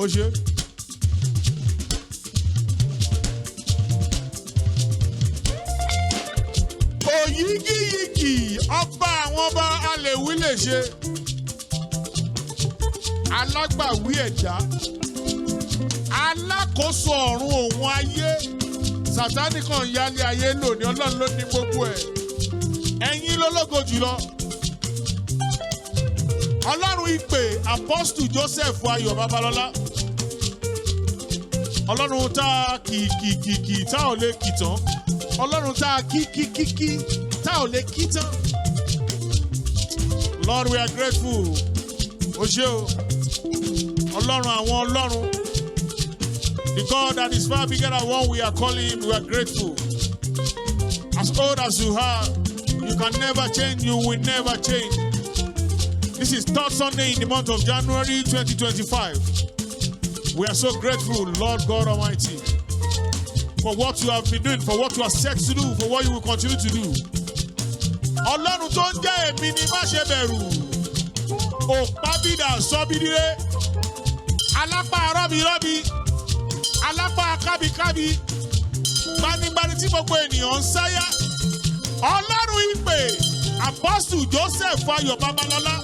Ó ṣe. Òyígíyigì ọba àwọn ọba alèwí lè ṣe. Alágbàwí ẹ̀dá. Alákòóso ọ̀run òun ayé. Sàtánì kan yálé ayé lò ní Ọlọ́run ló ní gbogbo ẹ̀. Ẹ̀yin lólógo jùlọ. Ọlọ́run ìpè Apostle Joseph Ayọ̀ Babalọ́lá. Ọlọ́run tá a kì kì kì kì tá ò lè kì tán. Ọlọ́run tá a kí kí kí kí tá ò lè kí tán. Lord, we are grateful. O ṣé o. Ọlọ́run àwọn ọlọ́run. The God that is far bigger than what we are calling him, we are grateful. As old as you are, you can never change, you will never change. This is third Sunday in the month of January 2025. We are so grateful, Lord God Almighty, for what you have been doing, for what you are set to do, for what you will continue to do. Ọlọ́run tó ń jẹ́ èmi ni má ṣe bẹ̀rù. Òpábídà sọ́bídíré. Alápá rọ́birọ́bi. Alápá kábíkábí. Gbanigbani tí gbogbo ènìyàn ń sáyà. Ọlọ́run ìpè Apostle Joseph Ayọ̀ Babalọ́lá.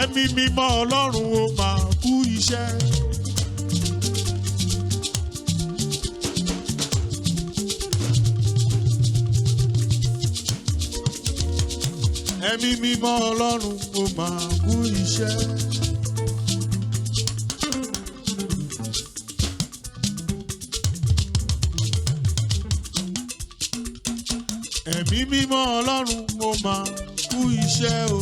Ẹ̀mí mímọ́ Ọlọ́run ó máa kú iṣẹ́. Ẹ̀mí mímọ́ Ọlọ́run ó máa kú iṣẹ́. Ẹ̀mí mímọ́ Ọlọ́run ó máa kú iṣẹ́ o.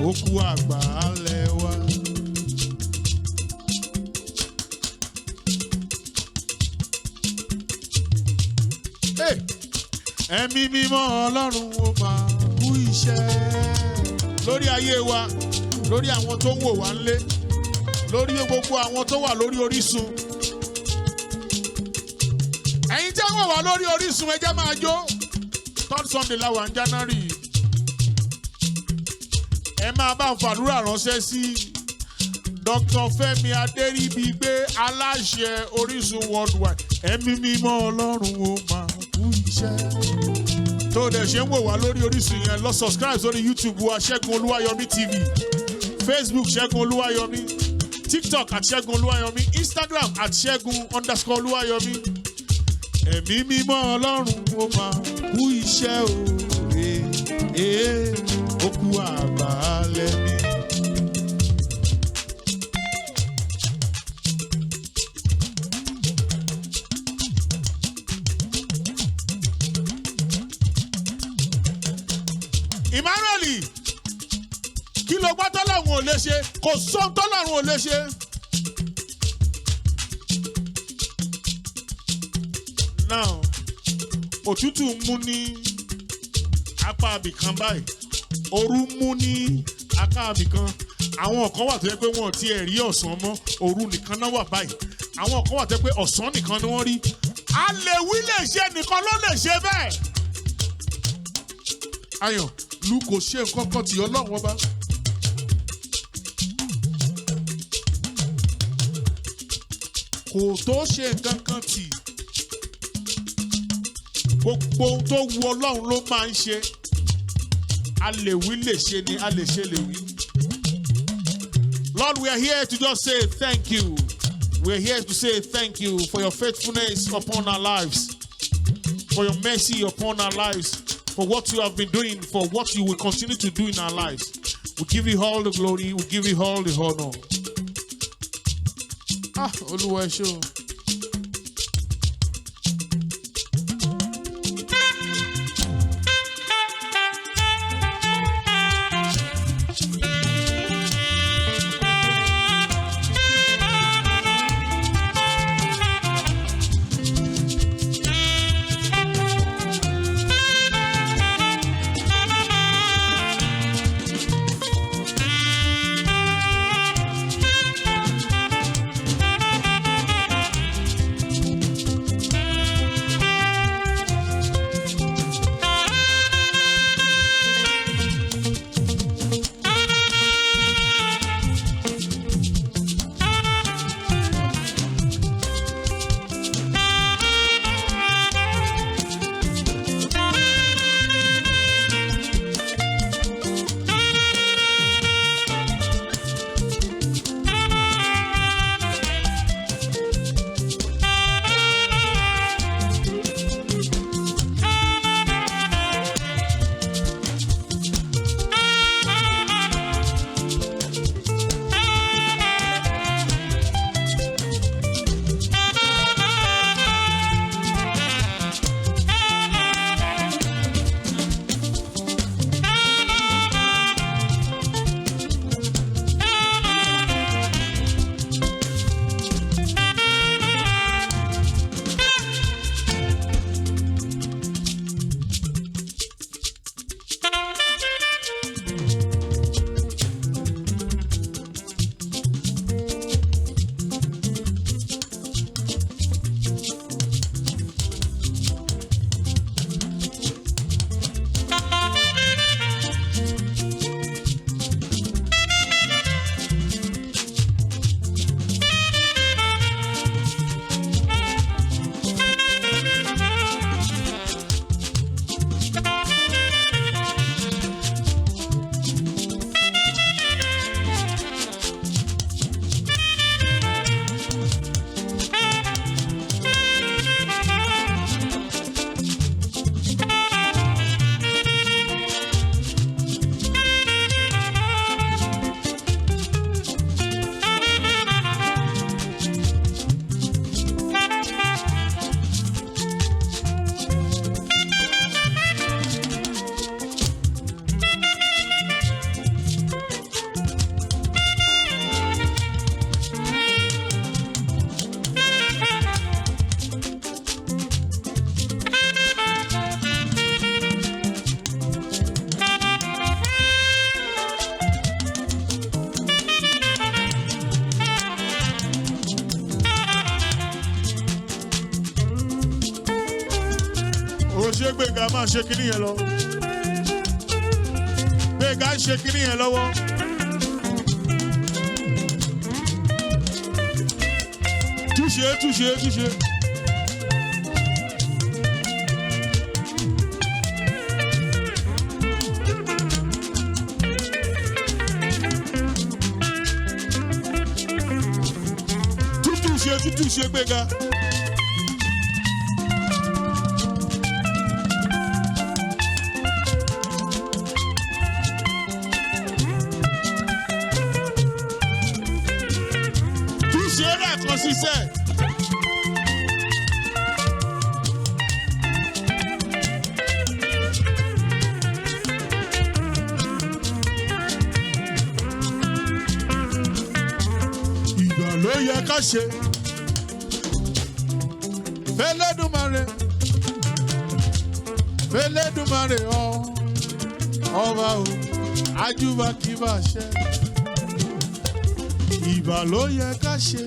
Ó kú àgbà alẹ́ wa. Ẹ̀mí mímọ́ Ọlọ́run ó máa kú iṣẹ́. Lórí ayé wa, lórí àwọn tó ń wò wá ńlé, lórí gbogbo àwọn tó wà lórí Orísun. Ẹ̀yin tí wọ́n wà lórí Orísun, ẹ jẹ́ máa jó. Third Sunday la wà ní January. Ẹ máa bá ń fàdúrà ránṣẹ́ sí Dr. Fẹ́mi Adéríbigbé, aláṣẹ Orísun Worldwide. Ẹ̀mí mímọ́ Ọlọ́run ó máa kú iṣẹ́. Tó o dẹ̀ ṣe ń wò wá lórí Orísun yẹn, lọ subscribe sórí YouTube wa, Ṣẹ́gun Olúwayọ̀mí TV, Facebook Ṣẹ́gun Olúwayọ̀mí, TikTok @Sẹ́gunOlúwayọ̀mí, Instagram @Ṣẹ́gun_Olúwayọ̀mí. Ẹ̀mí mímọ́ Ọlọ́run ó máa kú iṣẹ́ o. Ó kú àgbà lẹ́mí. Emmanuel, kí ló gbọ́ tọ́lọ́run ò lè ṣe? Kò sóhun tọ́lọ́run ò lè ṣe. Now, òtútù mú ní apá abìkan báyìí, òru mú ní apá abìkan. Àwọn kan wà tó yẹ pé wọn ò tiẹ̀ rí ọ̀sán mọ́, òru nìkan náà wà báyìí. Àwọn kan wà tó yẹ pé ọ̀sán nìkan ni wọ́n rí. A lè wí lè ṣe nìkan ló lè ṣe bẹ́ẹ̀. Ayọ̀ lu kò ṣe nǹkan kan tí Ọlọ́run ọba. Kò tó ṣe nǹkan kan tì. Gbogbo ohun tó wu Ọlọ́run ló máa ń ṣe. A lè wí lè ṣe ni a lè ṣe lè wí. Lord, we are here to just say thank you. We are here to say thank you for your faithfulness upon our lives, for your mercy upon our lives, for what you have been doing, for what you will continue to do in our lives. We give you all the glory, we give you all the honor. Ah, Olúwa, ẹ ṣé o. Gbénga máa ṣe kinní yẹn lọ. Gbénga ń ṣe kinní yẹn lọ́wọ́. Túṣe túṣe túṣe. Tútù ṣe tútù ṣe Gbénga. Túṣe lẹ́ẹ̀kan ṣiṣẹ́. Ìgbà ló yẹ ká ṣe. Fẹ́lẹ́dùmarè, Fẹ́lẹ́dùmarè ọ, ọba o, ajúbà kí bá ṣe. Ìbà ló yẹ ká ṣe.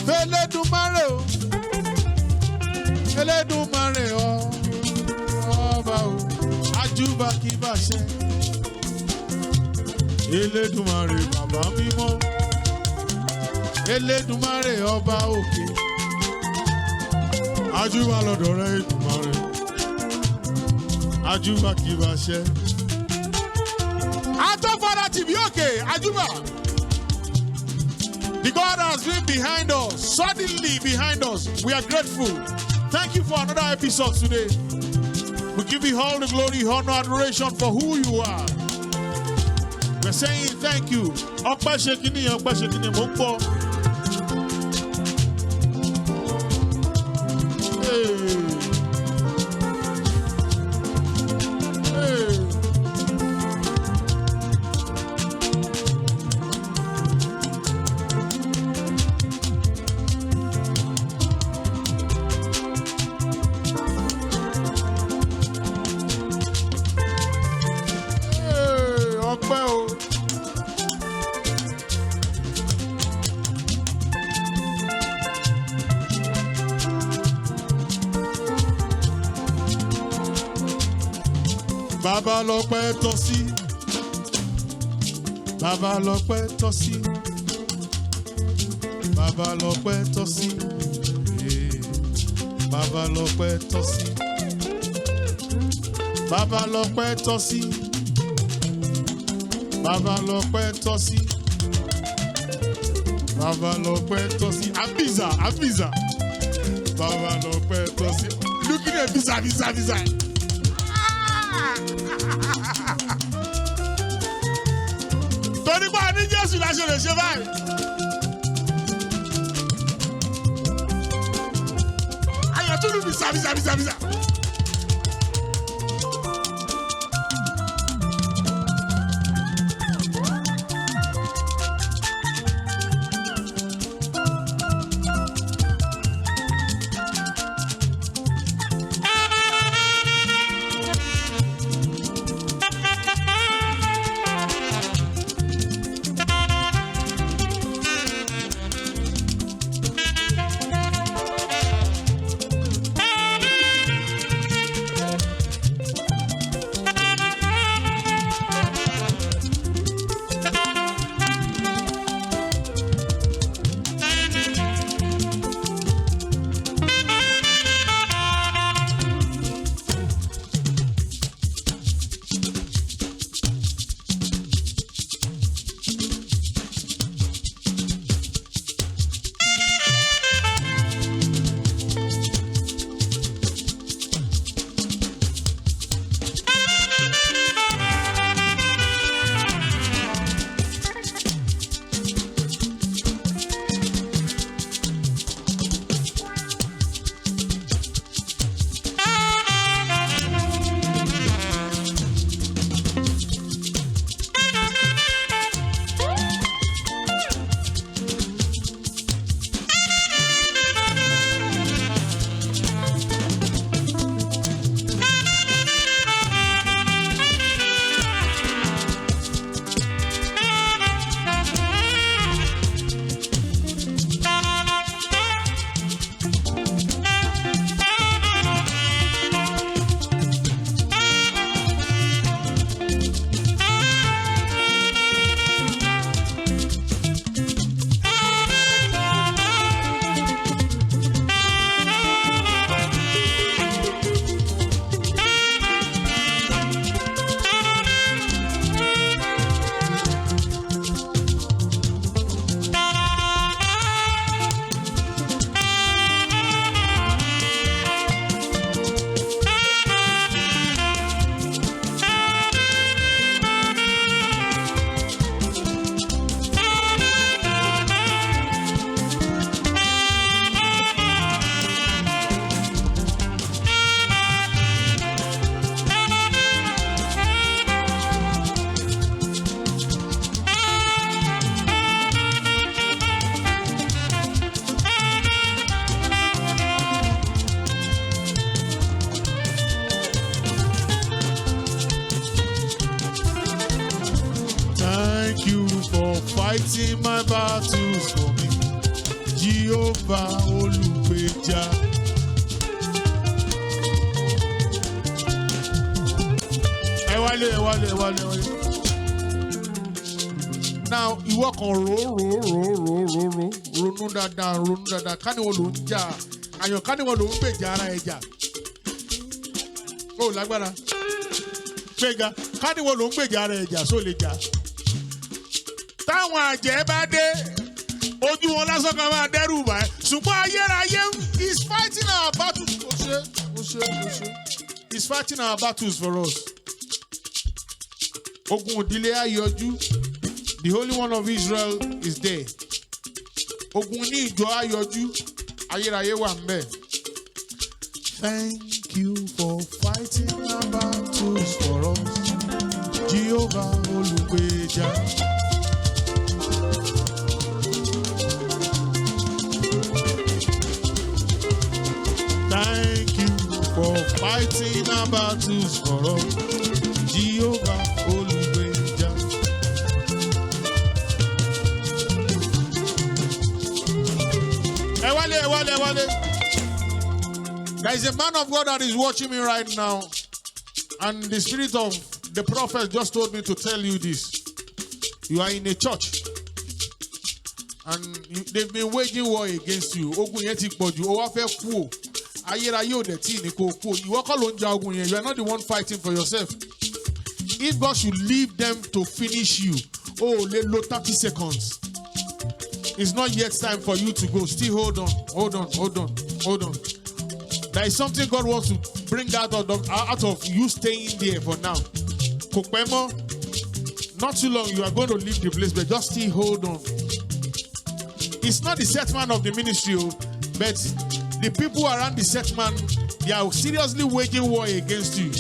Fẹ́lẹ́dùmarè o, Fẹ́lẹ́dùmarè ọ, ọba o, ajúbà kí bá ṣe. Elédùmarè bàbá mímọ́, Elédùmarè ọba òkè, ajúbà lọ́dọ̀ rẹ Èdùmarè, ajúbà kì bá ṣe. Atọ́fara tìbí òkè, ajúbà. The God has been behind us, suddenly behind us. We are grateful. Thank you for another episode today. We give you all the glory, honor, adoration for who you are. We're saying thank you. Ọpẹ́ ṣe kíní, ọpẹ́ ṣe kíní, mò ń gbọ́. Hey. Hey. Hey, ọpẹ́ o. Bàbá lọ́pẹ́ tọ́ sí. Bàbá lọ́pẹ́ tọ́ sí. Bàbá lọ́pẹ́ tọ́ sí. Ee, Bàbá lọ́pẹ́ tọ́ sí. Bàbá lọ́pẹ́ tọ́ sí. Bàbá lọ́pẹ́ tọ́ sí. Bàbá lọ́pẹ́ tọ́ sí. Abiza, Abiza. Bàbá lọ́pẹ́ tọ́ sí. Looking at Biza, Biza, Biza. Torí pé a ní Jésù la ṣe lè ṣe báyìí. Ayọ̀túndù Biza, Biza, Biza, Biza. fighting my battles for me. Jehovah Olùgbèjà. Ẹ wálé, ẹ wálé, ẹ wálé, ẹ wálé. Now, ìwọ kan rò rò rò rò rò rò, ronú dáadáa, ronú dáadáa. Káníwọ̀ ló ń jà àyàn, káníwọ̀ ló ń gbèjà ara ẹ̀ jà. Ó lágbára. Gbéga, káníwọ̀ ló ń gbèjà ara ẹ̀ jà, só lè jà. Táwọn àjẹ́ bá dé, ojú wọn lásán kan máa dẹ́rù bà ẹ́. Ṣùgbọ́n ayérayé is fighting our battles. Ó ṣe, ó ṣe, ó ṣe. Is fighting our battles for us. Ogun ìdílé á yọjú. The Holy One of Israel is there. Ogun ní ìjọ á yọjú. Ayérayé wà ńbẹ̀. Thank you for fighting our battles for us. Jehovah Olùgbèjà. Thank you for fighting our battles for us. Jehovah Olùgbèjà. Ẹ wálé, ẹ wálé, ẹ wálé. There is a man of God that is watching me right now. And the spirit of the prophet just told me to tell you this. You are in a church. And they've been waging war against you. Ogun yẹn ti pọ̀ jù, ó wá fẹ́ kú o. Ayérayé ò dẹ̀ tí ní kó kú o. Ìwọ kọ́ ló ń ja ogun yẹn. You are not the one fighting for yourself. If God should leave them to finish you, o ò lè lo 30 seconds. It's not yet time for you to go. Still hold on, hold on, hold on, hold on. There is something God wants to bring out of you staying there for now. Kò pẹ́ mọ́. Not too long, you are going to leave the place, but just still hold on. It's not the set man of the ministry, oh, but the people around the set man, they are seriously waging war against you.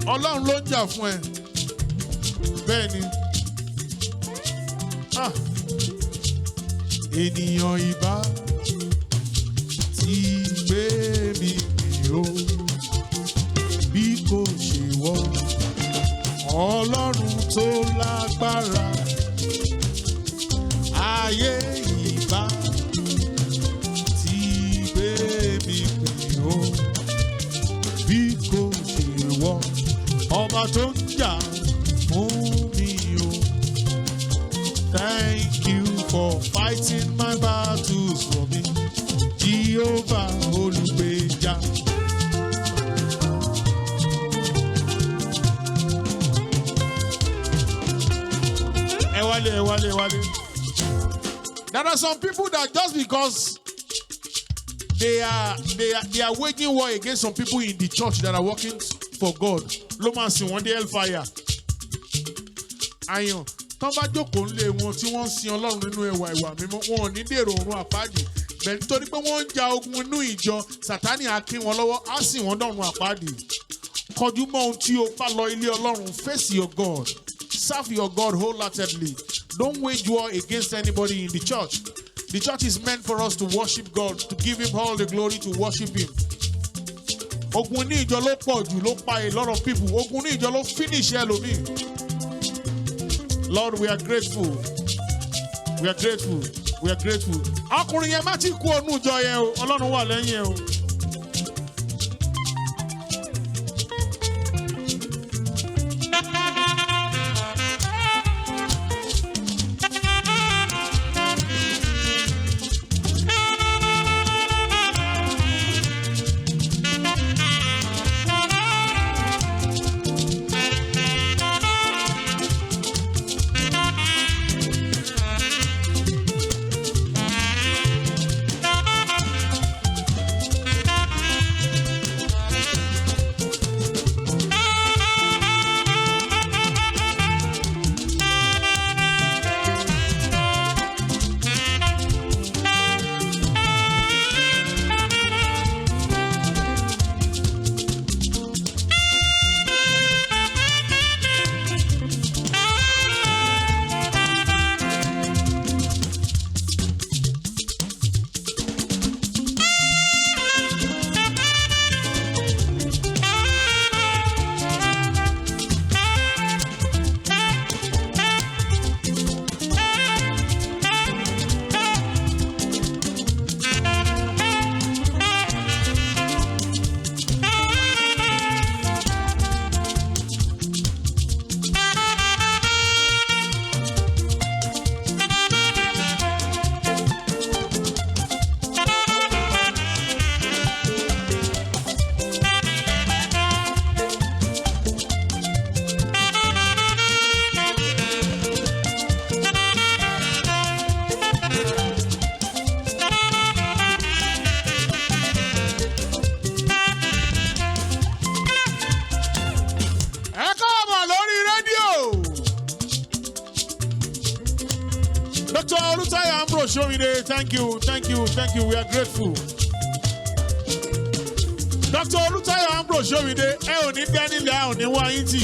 Ọlọ́run ló ń jà fún ẹ. Bẹ́ẹ̀ ni. Ah. Ènìyàn ìbá ti gbé mi mì o bí kò ṣe wọ́ Ọlọ́run tó lágbára, ayé ìbá ti gbé mi mì o bí kò ṣe wọ́ ọba tó ń jà fún mi o. Thank you for fighting my battles for me. Jehovah Olùgbèjà. Ẹ wálé, ẹ wálé, ẹ wálé. There are some people that just because they are waging war against some people in the church that are working for God, ló máa sìn wọ́n dé hellfire. Àyàn tán bá jókòó ńlé wọn tí wọ́n ń sin Ọlọ́run nínú ẹwà ìwà mímọ́, wọn ò ní dèrò ọ̀run àpáàdì. Bẹ́ẹ̀ nítorí pé wọ́n ń ja ogun inú ìjọ, Sátánì á kín wọn lọ́wọ́, á sì wọ́n dọ̀run àpáàdì. Kọjú mọ́ ohun tí o bá lọ ilé Ọlọ́run. Face your God. Serve your God wholeheartedly. Don't wage war against anybody in the church. The church is meant for us to worship God, to give him all the glory, to worship him. Ogun ní ìjọ ló pọ̀ jù, ló pa a lot of people. Ogun ní ìjọ ló finish ẹlòmíì. Lord, we are grateful. We are grateful. We are grateful. Ọkùnrin yẹn, má ti kú ọnú ìjọ yẹn o. Ọlọ́run wà lẹ́yìn ẹ o. Shomide, thank you, thank you, thank you. We are grateful. Dr. Olutayo Ambrose Shomide, ẹ ò ní dẹ́nilẹ̀, ẹ ò ní wá yín tì.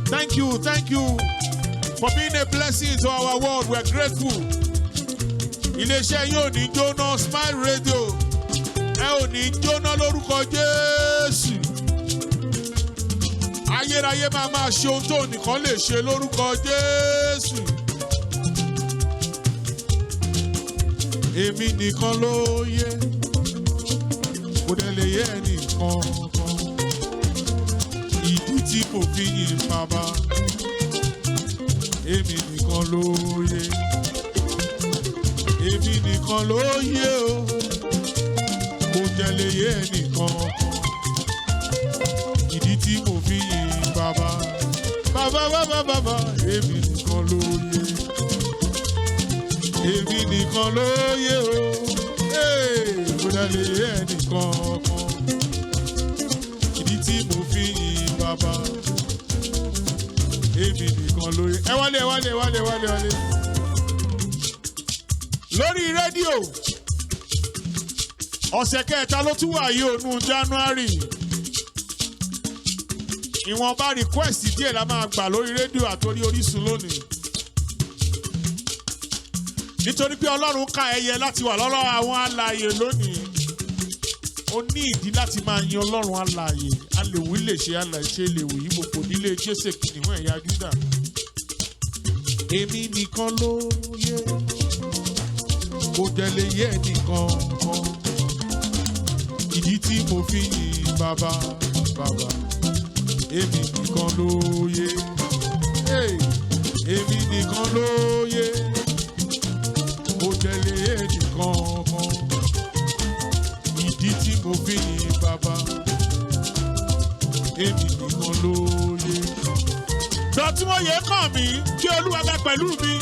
Thank you for being a blessing to our world. We are grateful. Iléeṣẹ́ yín ò ní jóná, Smile Radio. Ẹ ò ní jóná lórúkọ Jésù. Ayérayé máa máa ṣe ohun tó nìkan lè ṣe lórúkọ Jésù. Èmi nìkan ló yé, kò dẹ̀ lè yé ẹnìkan kan. Ìdí tí mo fi yìn bàbá, èmi nìkan ló yé. Èmi nìkan ló yé o, kò dẹ̀ lè yé ẹnìkan kan. Ìdí tí mo fi yìn bàbá, bàbá bàbá bàbá, èmi nìkan ló yé. Èmi nìkan ló yé o, kò dẹ̀ lè yé ẹnìkan kan. Ìdí tí mo fi yìn bàbá, èmi nìkan ló yé. Ẹ wálé, ẹ wálé, ẹ wálé, ẹ wálé, ẹ wálé. Lórí rédíò, ọ̀sẹ̀ kẹta ló tún wà yìí ònú January. Ìwọ̀nba request díẹ̀ la máa gbà lórí rédíò àtòrí Orísun lónìí. Nítorí pé Ọlọ́run ká ẹyẹ láti wà lọ́rọ̀ àwọn alààyè lónìí. Ó ní ìdí láti máa yin Ọlọ́run alààyè. A lè wí lè ṣe, a lè ṣe lè wí gbogbo nílé Jésè kìnìún ẹ̀yà Júdà. Èmi nìkan ló yé, kò jẹ́ lè yé ẹnìkan kan. Ìdí tí mo fi yin bàbá bàbá, èmi nìkan ló yé. Èmi nìkan ló yé, kò jẹ́ lè yé ẹnìkan kan. Ìdí tí mo fi yin bàbá, èmi nìkan ló yé. Dọ̀tún oyè kàn mí kí Olúwa bẹ pẹ̀lú mi.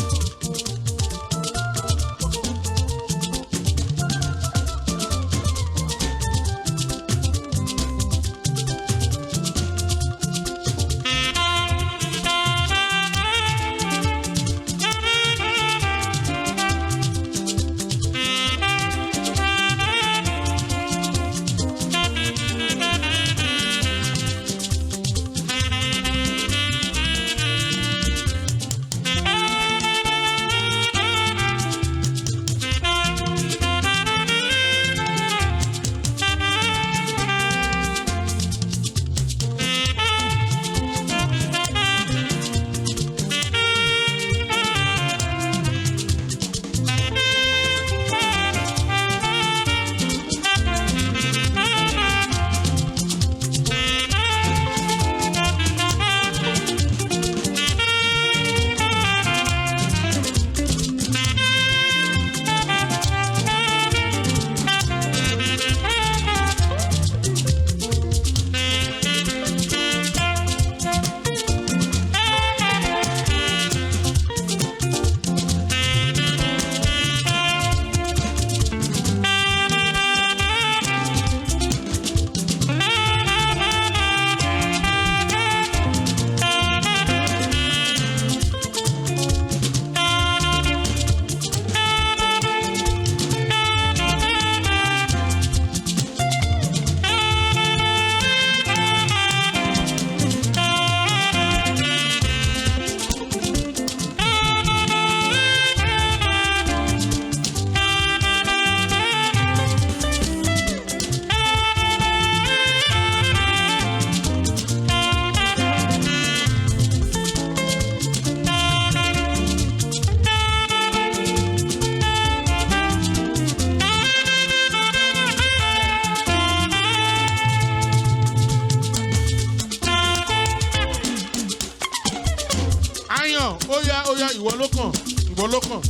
Ó yá, ìwọ ló kàn, ìwọ ló kàn.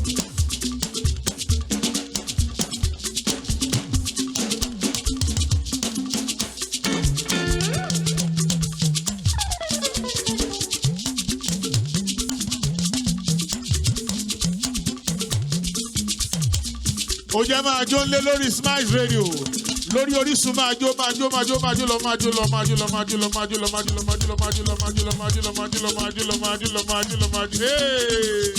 Ó jẹ́ máa jó ńlé lórí Smile Radio, lórí Orísun. Máa jó, máa jó, máa jó, máa jó lọ, máa jó lọ, máa jó lọ, máa jó lọ, máa jó lọ, máa jó lọ, máa jó lọ, máa jó lọ, máa jó lọ, máa jó lọ, máa jó lọ, máa jó lọ, máa jó lọ, máa jó lọ, máa jó. Hey!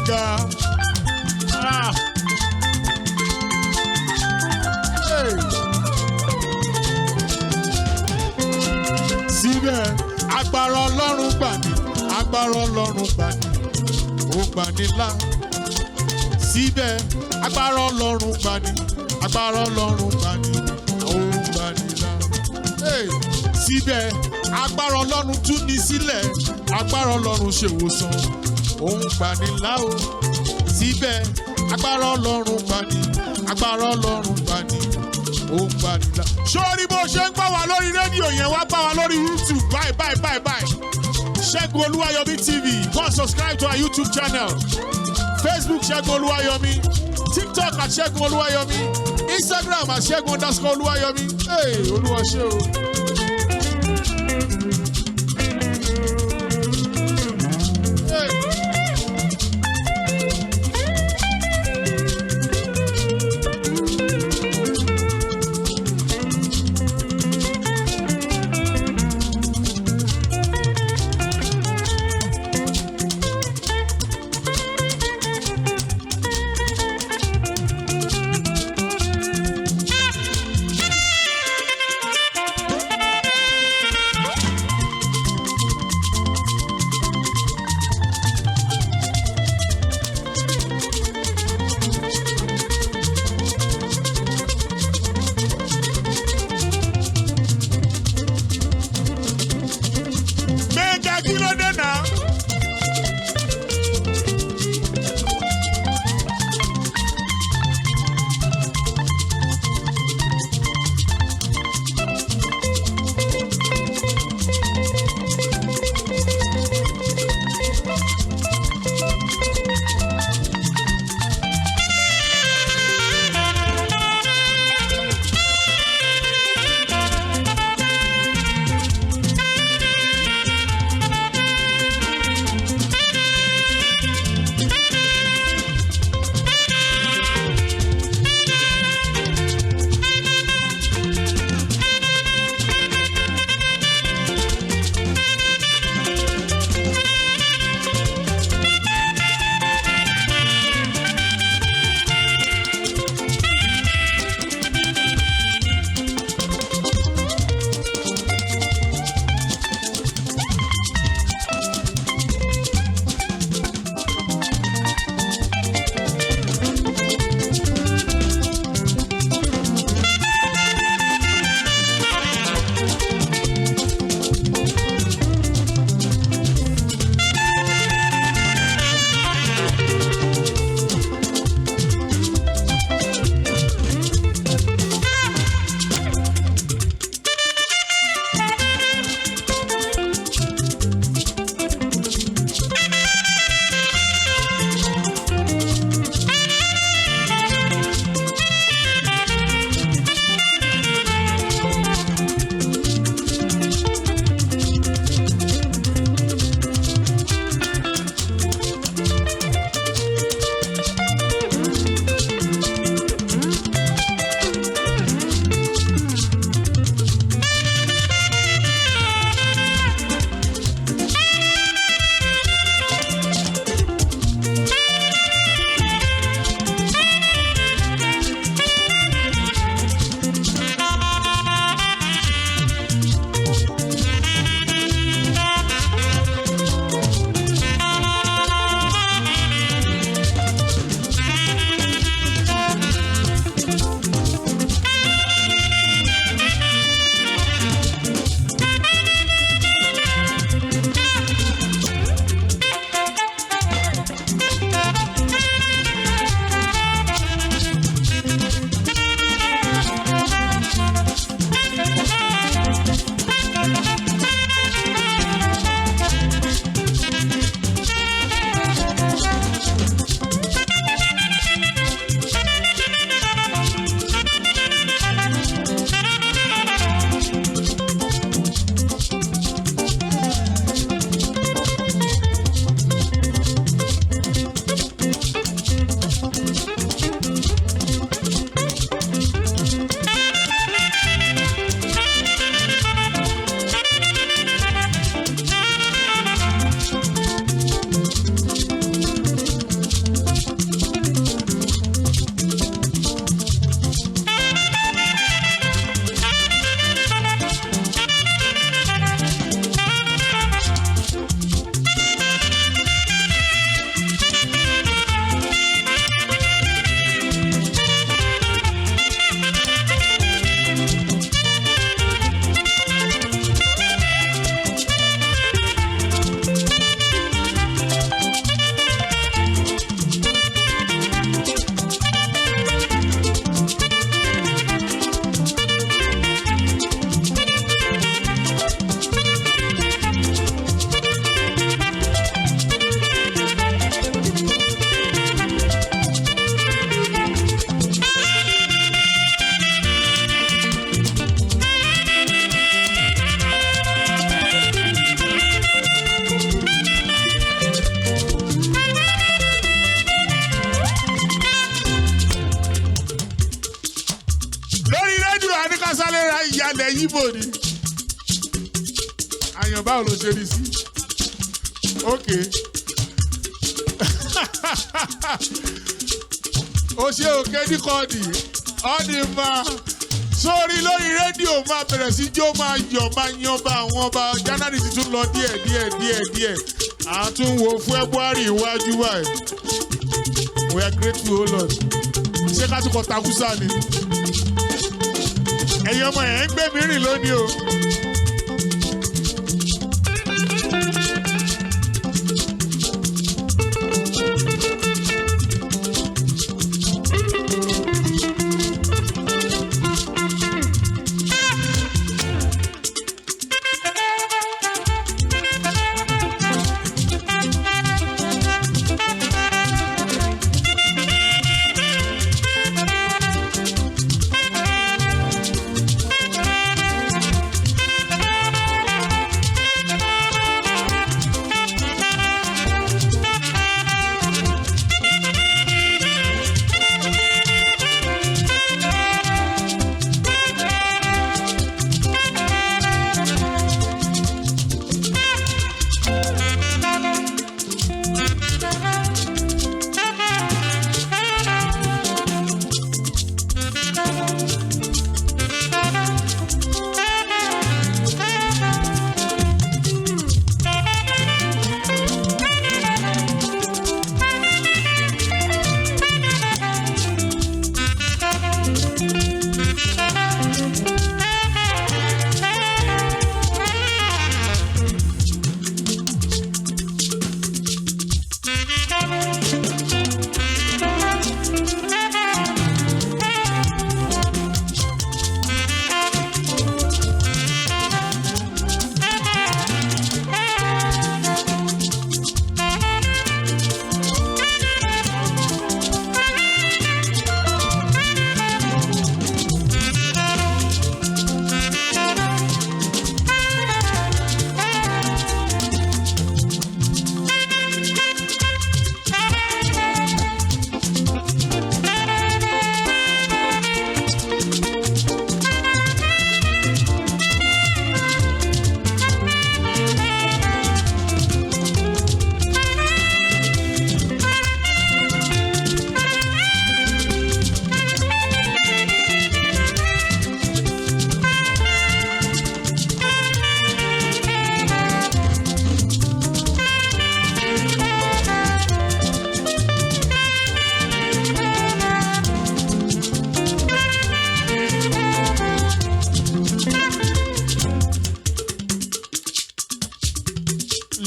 ga. Ah. Hey. Síbẹ̀ agbára Ọlọ́run gbà ní, agbára Ọlọ́run gbà ní, ó gbà ní là. Síbẹ̀ agbára Ọlọ́run gbà ní, agbára Ọlọ́run gbà ní, ó gbà ní là. Hey. Síbẹ̀ agbára Ọlọ́run tú ni sílẹ̀, agbára Ọlọ́run ṣèwòsàn, òun gbà ní là o. Síbẹ̀ agbára Ọlọ́run gbà ní, agbára Ọlọ́run gbà ní, òun gbà ní là. Sórí bó ṣe ń gbà wá lórí rédíò yẹn, wá gbà wá lórí YouTube báyìí báyìí báyìí báyìí. Ṣẹ́gun Olúwayọ̀mí TV, go and subscribe to our YouTube channel. Facebook, Ṣẹ́gun Olúwayọ̀mí, TikTok @Sẹ́gunOlúwayọ̀mí, Instagram @Ṣẹ́gun_Olúwayọ̀mí. Hey, Olúwa ṣé o. Hey. Bóyá lẹ yíbò ni. Àyàn, báwo ló ṣe rí sí? Ok. O ṣe òkè ní kọ́ọ̀dì, ọ́dì máa sórí lórí rédíò, máa bẹ̀rẹ̀ sí jó, máa yọ̀, máa yan bá àwọn ọba. January ti tún lọ díẹ̀ díẹ̀ díẹ̀ díẹ̀, à tún wo February iwájú báyìí. We are grateful, O Lord. Ṣé ká tún kọ takusa ni? Ẹ̀yin ọmọ ẹ̀ ń gbé mi rìn lónìí o.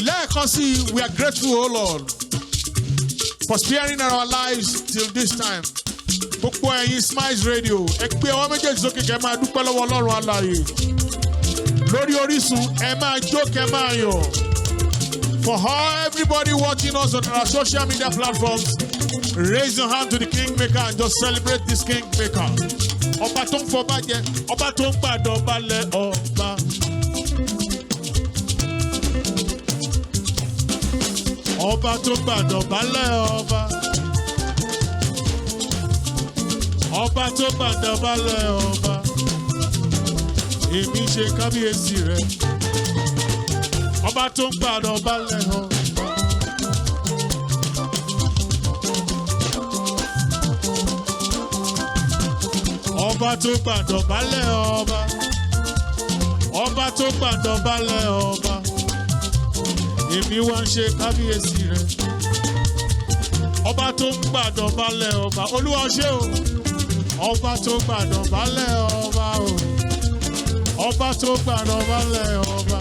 Lẹ́ẹ̀kan sí i, we are grateful, O Lord, for sparing our lives till this time. Gbogbo ẹ̀yin Smiles Radio, ẹ gbé ọwọ́ méjèèjì sókè, kẹ́ máa dúpẹ́ lọ́wọ́ Ọlọ́run alààyè. Lórí Orísun, ẹ máa jó, kẹ́ máa yọ̀. For all everybody watching us on our social media platforms, raise your hand to the Kingmaker and just celebrate this Kingmaker. Ọba tó ń fọba jẹ, ọba tó ń gbàdọ̀ balẹ̀ ọba. Ọba tó gbàdọ̀ balẹ̀ ọba. Ọba tó gbàdọ̀ balẹ̀ ọba. Èmi ṣe kábíyèsí rẹ̀. Ọba tó ń gbàdọ̀ balẹ̀ ọba. Ọba tó gbàdọ̀ balẹ̀ ọba. Ọba tó gbàdọ̀ balẹ̀ ọba. Èmi wá ń ṣe kábíyèsí rẹ̀. Ọba tó ń gbàdọ̀ balẹ̀ ọba. Olúwa, ṣé o. Ọba tó gbàdọ̀ balẹ̀ ọba o. Ọba tó gbàdọ̀ balẹ̀ ọba.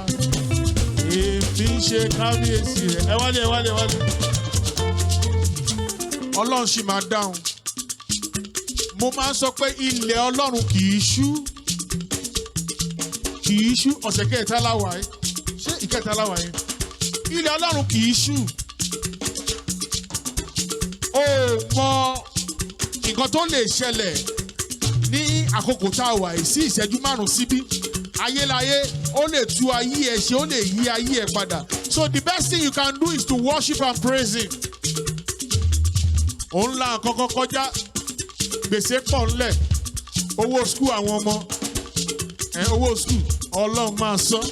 Èmi ń ṣe kábíyèsí rẹ̀. Ẹ wálé, ẹ wálé, ẹ wálé. Ọlọ́run sì máa dáhùn. Mo máa ń sọ pé ilẹ̀ Ọlọ́run kì í ṣú. Kì í ṣú. Ọ̀sẹ̀ kẹta láwàá yìí. Ṣé ìkẹta láwàá yìí? Ilẹ̀ Ọlọ́run kì í ṣú. O mọ nǹkan tó lè ṣẹlẹ̀ ní àkókò tá a wà yìí sí ìṣẹ́jú 5 síbí. Ayélayé ó lè tú ayé ẹ ṣe, ó lè yí ayé ẹ padà. So the best thing you can do is to worship and praise him. Òun la nǹkan kan kọjá, gbèsè pọ̀ ńlẹ̀, owó school àwọn ọmọ. Ẹ owó school, Ọlọ́run máa san.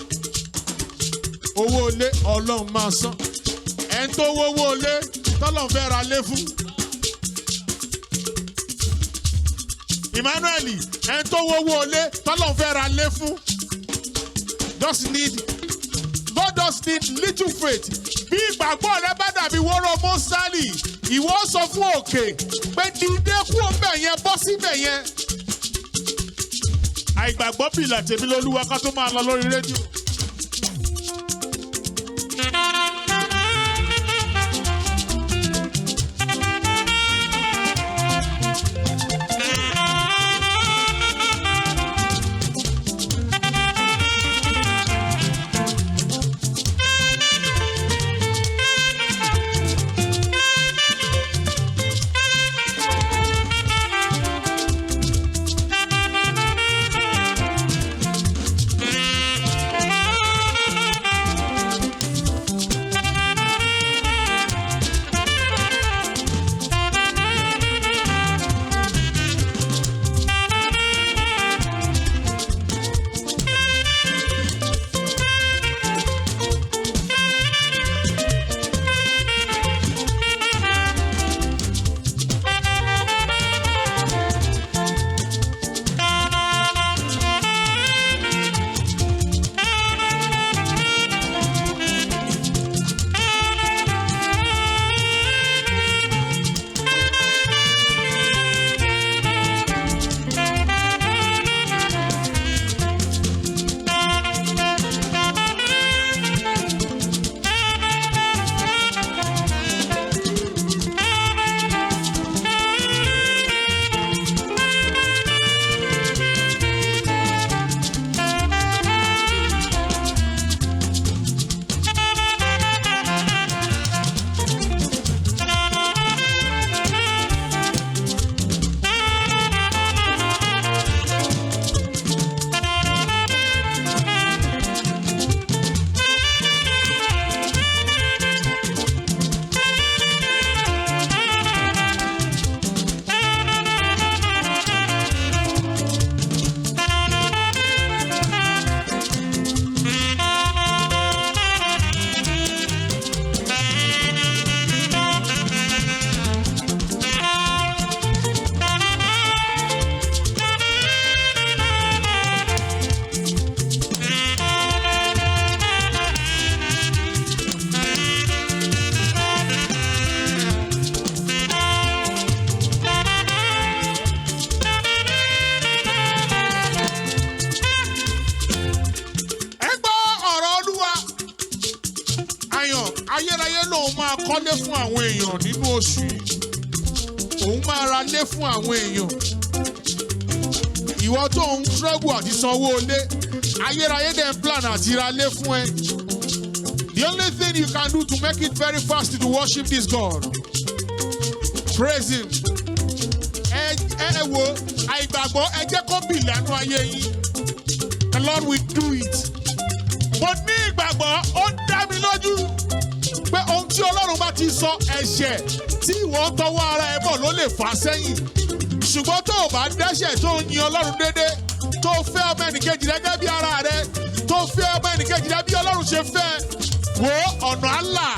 Owó ilé, Ọlọ́run máa san. Ẹ̀ ń tó owó ilé tọ́lọ́run fẹ́ ra lé fún. Emmanuel, ẹ̀ ń tó owó ilé tọ́lọ́run fẹ́ ra lé fún. Just need God just need little faith. Bí ìgbàgbọ́ rẹ bá dàbí wóró mọ́sálì, ìwọ sọ fún òkè pé dìde kúrò ńbẹ̀ yẹn, bọ́ síbẹ̀ yẹn. Àìgbàgbọ́ bìlà tèmi lólúwa ká tó máa lọ lórí rédíò. Ẹ gbọ́ ọ̀rọ̀ Olúwa. Ayọ̀ ayérayé lòun máa kọ́lé fún àwọn èèyàn nínú oṣù yìí. Òun máa ra lé fún àwọn èèyàn. Ìwọ tó ń struggle àti sanwó ilé, ayérayé dẹ̀ ń plan àti ra lé fún ẹ. The only thing you can do to make it very fast is to worship this God. Praise him. Ẹ wo àìgbàgbọ́, ẹ jẹ́ kó bì lẹ́nu ayé yín. The Lord will do it. Mo ní ìgbàgbọ́, ó dá mi lójú pé ohun tí Ọlọ́run bá ti sọ, ẹ̀ṣẹ̀ tí ìwọ tọwọ́ ara ẹ bọ̀ ló lè fà sẹ́yìn. Ṣùgbọ́n tó o bá dẹ́ṣẹ̀, tó ń yin Ọlọ́run dédé, tó fẹ́ ọmọ ẹnìkejì rẹ gẹ́gẹ́ bí ara rẹ, tó fẹ́ ọmọ ẹnìkejì rẹ bí Ọlọ́run ṣe fẹ́, wo ọ̀nà àlà.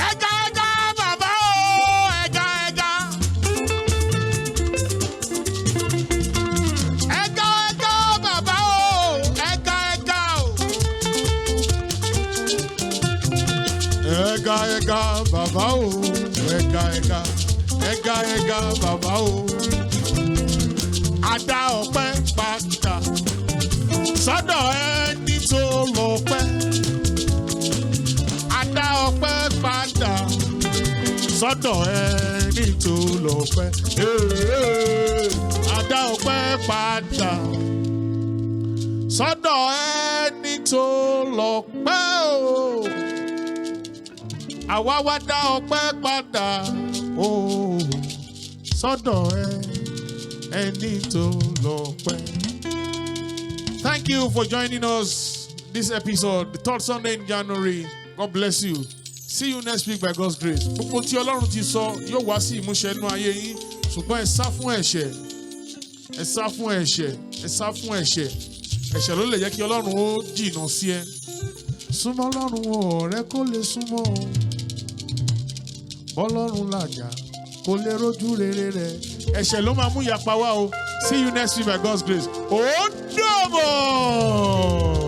Ẹ̀ka ẹ̀ka bàbá o, ẹ̀ka ẹ̀ka. Ẹ̀ka ẹ̀ka bàbá o, ẹ̀ka ẹ̀ka o. Ẹ̀ka ẹ̀ka bàbá o, ẹ̀ka ẹ̀ka. Ẹ̀ka ẹ̀ka bàbá o. A dá ọpẹ́ padà sọ́dọ̀ ẹni tó lọ́pẹ́. A dá ọpẹ́ padà sọ́dọ̀ ẹni tó lọ́pẹ́. A dá ọpẹ́ padà sọ́dọ̀ ẹni tó lọ́pẹ́ o. Àwa wá dá ọpẹ́ padà o sọ́dọ̀ ẹni tó lọ́pẹ́. Thank you for joining us this episode, the third Sunday in January. God bless you. See you next week by God's grace. Gbogbo tí Ọlọ́run ti sọ yóò wá sí ìmúṣẹ inú ayé yín, ṣùgbọ́n ẹ sá fún ẹ̀ṣẹ̀. Ẹ sá fún ẹ̀ṣẹ̀, ẹ sá fún ẹ̀ṣẹ̀. Ẹ̀ṣẹ̀ ló lè jẹ́ kí Ọlọ́run ó jìnnà sí ẹ. Súnmọ́ Ọlọ́run o, ọ̀rẹ́, kó lè súnmọ́ o. Bọ́lọ́run làjà kó lè rójú rere rẹ̀. Ẹ̀ṣẹ̀ ló máa mú ìyapa wá o. See you next week by God's grace. Ó dàbọ̀.